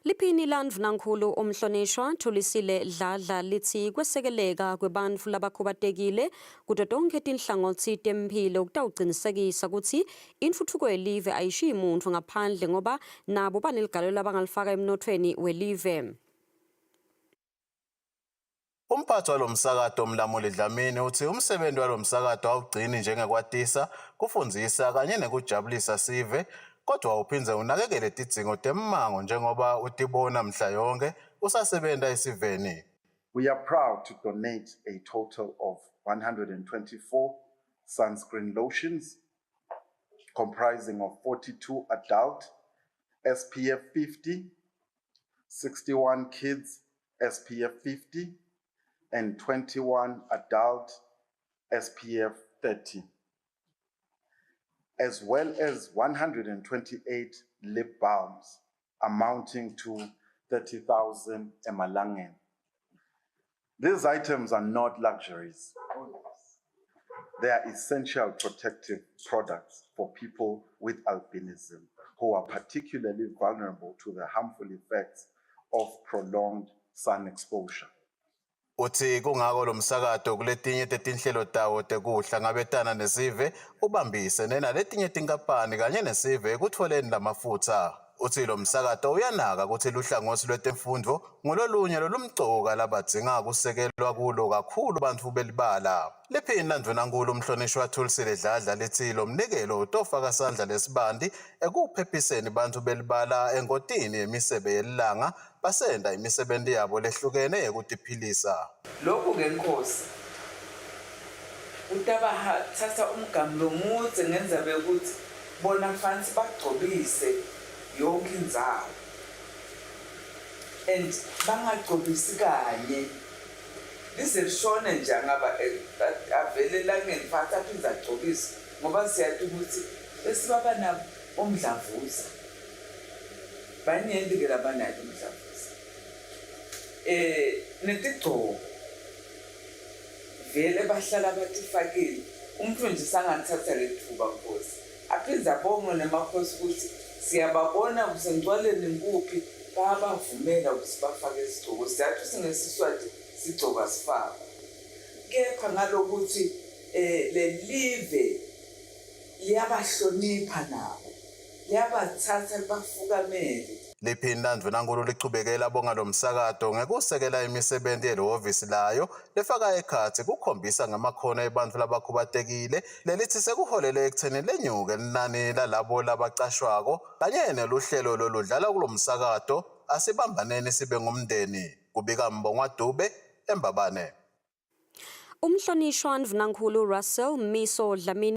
Liphini landvunankhulu umhlonishwa Thulisile Dladla litsi kwesekeleka kwebantfu labakhubatekile kuto tonkhe tinhlangotsi temphilo kutawucinisekisa kutsi intfutfuko yelive ayishiyi muntfu ngaphandle ngoba nabo baneligalelo labangalifaka emnothweni welive. Umphathi walomsakato Mlamuli Dlamini utsi umsebenti walomsakato awugcini njengekwatisa, kufundzisa kanye nekujabulisa sive, kodvwa uphindze unakekele tidzingo temmango njengoba utibona mhla yonkhe usasebenta esiveni. We are proud to donate a total of 124 sunscreen lotions comprising of 42 adult SPF 50, 61 kids SPF 50, and 21 adult SPF 30, as well as 128 lip balms amounting to 30,000 emalangeni. These items are not luxuries. They are essential protective products for people with albinism who are particularly vulnerable to the harmful effects of prolonged sun exposure. Utsi kungako lomsakato kuletinye tetinhlelo tawo tekuhlangabetana nesive ubambisene naletinye tinkampani kanye nesive ekutfoleni lamafutsa. Utsi lomsakato uyanaka kutsi luhlangotsi lwetemfundvo ngulolunye lolumcoka labadzinga kusekelwa kulo kakhulu bantfu belibala. Liphini landvunankhulu umhlonishwa Thulisile Dladla litsi lomnikelo utofaka sandla lesibanti ekuphephiseni bantfu belibala engotini yemisebe yelilanga basenta imisebenti yabo lehlukene yekutiphilisa. Lokhu-ke Nkosi kutabathatha umgamu lomudze ngendzaba yokuthi bona kufanele bagcobise yonke indzawo and bangagcobisi kanye lize lishone nje angaba avele elangeni phansi aphinde agcobise ngoba siyati ukuthi bese baba nabo umdlavuza banyenti-ke labanayo umdlavuza netigcoko vele bahlala batifakile umuntu nje sangathatha lethuba Nkosi aphindze abonge nemakhosi ukuthi siyababona kusencwaleni kuphi bayabavumela ukuthi bafake isigcoko siyathi singesiswati sigcoka sifakwa kepha ngalokuthi lelive liyabahlonipha nabo liyabathatha libafukamele. Liphini landvunankhulu lichubeke labonga lomsakato ngekusekela imisebenti yelihhovisi layo lefaka ekhatsi kukhombisa ngemakhono ebantfu labakhubatekile lelithi sekuholele ekutheni lenyuke linani lalabo labacashwako kanye neluhlelo loludlala kulomsakato asibambaneni sibe ngumndeni kubika Mbongwa Dube eMbabane. Umhlonishwa Ndvunankhulu Russell Miso Dlamini.